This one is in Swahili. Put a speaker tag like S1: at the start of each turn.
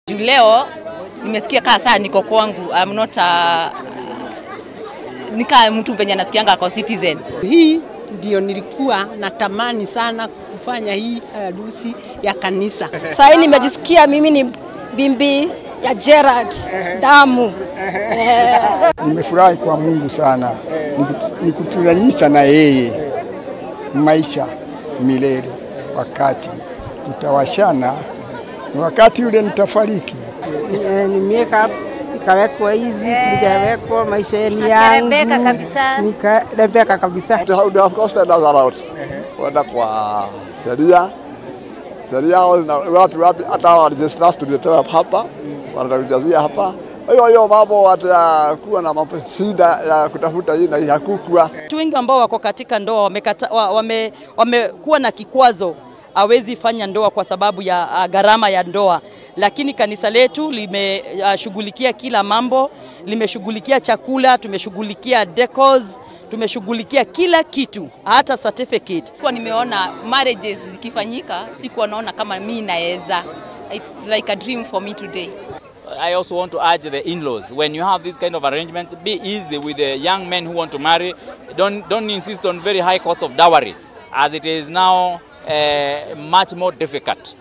S1: Juu leo nimesikia kaa saa niko kwangu, I'm not a, nika mtu venye anasikianga kwa citizen.
S2: Hii ndio nilikuwa natamani sana kufanya hii harusi ya kanisa.
S3: Sasa nimejisikia mimi ni bibi ya Gerard damu.
S4: Nimefurahi kwa Mungu sana nikutulanisha na yeye maisha milele. Wakati tutawashana ni wakati ule nitafariki.
S5: Ni makeup ikawekwa hizi, sijawekwa maisha yangu.
S6: Nikarembeka kabisa.
S5: Nikarembeka kabisa.
S7: Kwenda kwa sheria sheria wapi wapi, hata registrars tuletewa hapa, wanatujazia hapa. Hiyo hiyo mambo watakuwa na mambo shida ya kutafuta hii na hii hakukuwa.
S8: Watu wengi ambao wako katika ndoa wamekuwa wame na kikwazo, hawezi fanya ndoa kwa sababu ya gharama ya ndoa, lakini kanisa letu limeshughulikia kila mambo, limeshughulikia chakula, tumeshughulikia decors, tumeshughulikia kila kitu, hata certificate.
S1: Kwa nimeona marriages zikifanyika, sikuwa naona kama mimi naweza. It's like a dream for me today.
S9: I also want to urge the in-laws, when you have this kind of arrangement, be easy with the young men who want to marry. Don't insist on very high cost of dowry, as it is now much more difficult.